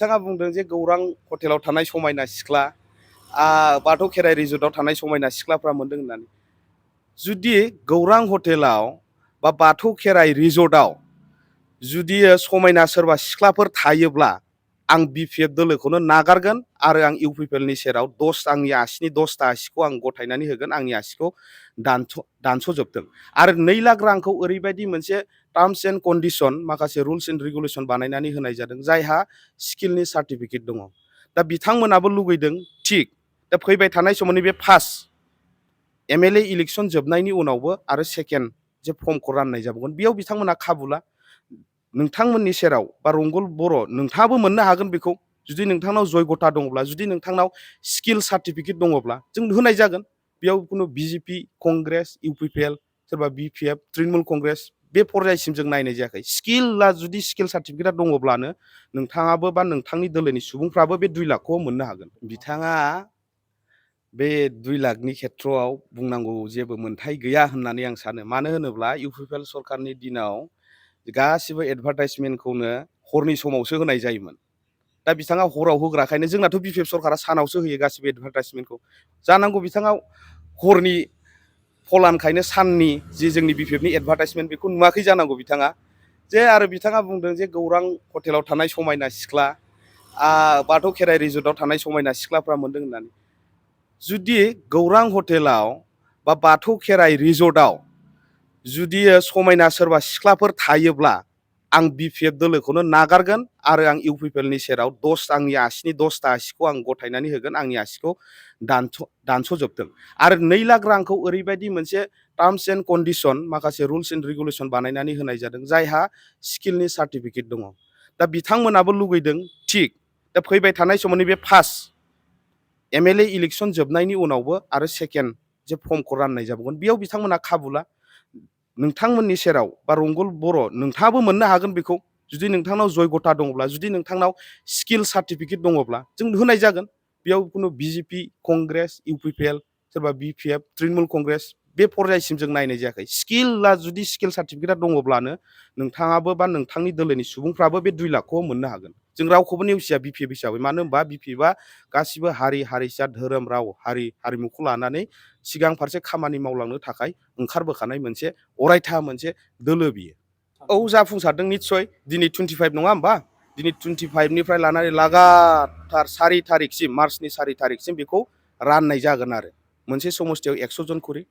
बिथाङा बुंदों जे गौरां हटेलाव थानाय समायना सिख्ला बाथौ खेराइ रिजर्टआव थानाय समायना सिख्लाफ्रा मोनदों होननानै। जुदि गौरां हटेलाव बा बाथौ खेराइ रिजर्टआव जुदि समायना सोरबा सिख्लाफोर थायोब्ला आं BPF दोलोखौनो नागारगोन आरो आं इउपिपिएलनि सेराव आंनि आसिनि 10टा आसिखौ आं गथायनानै होगोन, आंनि आसिखौ दानस'जोबथों। आरो 2 लाख रांखौ ओरैबायदि मोनसे टार्म्स एन्ड कन्डिशन माखासे रुल्स एन्ड रेगुलेसन बानायनानै होनाय जादों जायहा स्किलनि सार्टिफिकेट दङ। दा बिथांमोनाबो लुगैदों थिग दा फैबाय थानाय समाव नैबे फार्स्ट MLA इलेक्सन जोबनायनि उनावबो आरो सेकेन्ड जे फर्मखौ राननाय जाबावगोन बेयाव बिथांमोना खाबुला नोंथांमोननि सेराव बा रंगल बर' नोंथाङाबो मोननो हागोन बेखौ जुदि नोंथांनाव जयगथा दङब्ला, जुदि नोंथांनाव स्किल सार्टिफिकेट दङब्ला जों होनाय जागोन। बेयाव खुनु BJP, कंग्रेस, इउपिपिएल, सोरबा BPF, तृणमूल कंग्रेस बे पर्यायसिम जों नायनाय जायाखै। जुदि स्किल सार्टिफिकेटआ दङब्लानो नोंथाङाबो बा नोंथांनि दोलोनि सुबुंफ्राबो बे 2 लाखखौ मोननो हागोन। बिथाङा बे 2 लाखनि खेथ्रआव बुंनांगौ जेबो मोन्थाय गैया होननानै आं सानो। मानो होनोब्ला इउपिपिएल सरकारनि दिनाव गासिबो एडभार्टाइजमेन्टखौनो हरनि समावसो होनाय जायोमोन। दा बिथाङा हराव होग्राखायनो जोंनाथ' BPF सरकारा सानावसो होयो गासिबो एडभार्टाइजमेन्टखौ। जानांगौ बिथाङा हरनि फलानखायनो साननि जे जोंनि BPFनि एडभार्टाइजमेन्ट बेखौ नुवाखै जानांगौ बिथाङा। जे आरो बिथाङा बुंदों जे गौरां हटेलाव थानाय समायना सिख्ला बाथौ खेराइ रिजर्टआव थानाय समायना सिख्लाफ्रा मोनदों होननानै। जुदि गौरां हटेलाव बा बाथौ खेराइ रिजर्टआव जुदि समायना सोरबा सिख्लाफोर थायोब्ला आं BPF दोलोखौनो नागारगोन आरो आं इउपिपिएलनि सेराव आंनि आसिनि 10टा आसिखौ आं गथायनानै होगोन, आंनि आसिखौ दानस'जोबथों। आरो 2 लाख रांखौ ओरैबायदि मोनसे टार्म्स एन्ड कन्डिशन माखासे रुल्स एन्ड रेगुलेसन बानायनानै होनाय जादों जायहा स्किलनि सार्टिफिकेट दङ। दा बिथांमोनाबो लुगैदों थिग दा फैबाय थानाय समाव नैबे फार्स्ट MLA इलेक्सन जोबनायनि उनावबो आरो सेकेन्ड जे फर्मखौ राननाय जाबावगोन बेयाव बिथांमोना खाबुला नोंथांमोननि सेराव बा रंगल बर' नोंथाङाबो मोननो हागोन बेखौ जुदि नोंथांनाव जयगथा दङब्ला, जुदि नोंथांनाव स्किल सार्टिफिकेट दङब्ला जों होनाय जागोन। बेयाव खुनु BJP, कंग्रेस, इउपिपिएल, सोरबा BPF, तृणमूल कंग्रेस बे पर्यायसिम जों नायनाय जायाखै। जुदि स्किल सार्टिफिकेटआ दङब्लानो नोंथाङाबो बा नोंथांनि दोलोनि सुबुंफ्राबो बे 2 लाखखौ मोननो हागोन। जों रावखौबो नेवसिया BPF हिसाबै, मानो होनबा BPFआ गासिबो हारि हारिसा धोरोम राव हारिमुखौ लानानै सिगां फारसे खामानि मावलांनो थाखाय ओंखारबोखानाय मोनसे अरायथा मोनसे दोलो बियो। औ जाफुंसारदों निस्सय। दिनै 25 नङा होमबा? दिनै 25निफ्राय लानानै लागातार 4 तारिखसिम मार्चनि 4 तारिखसिम बेखौ राननाय जागोन आरो मोनसे समस्थियाव 100 जन खरि।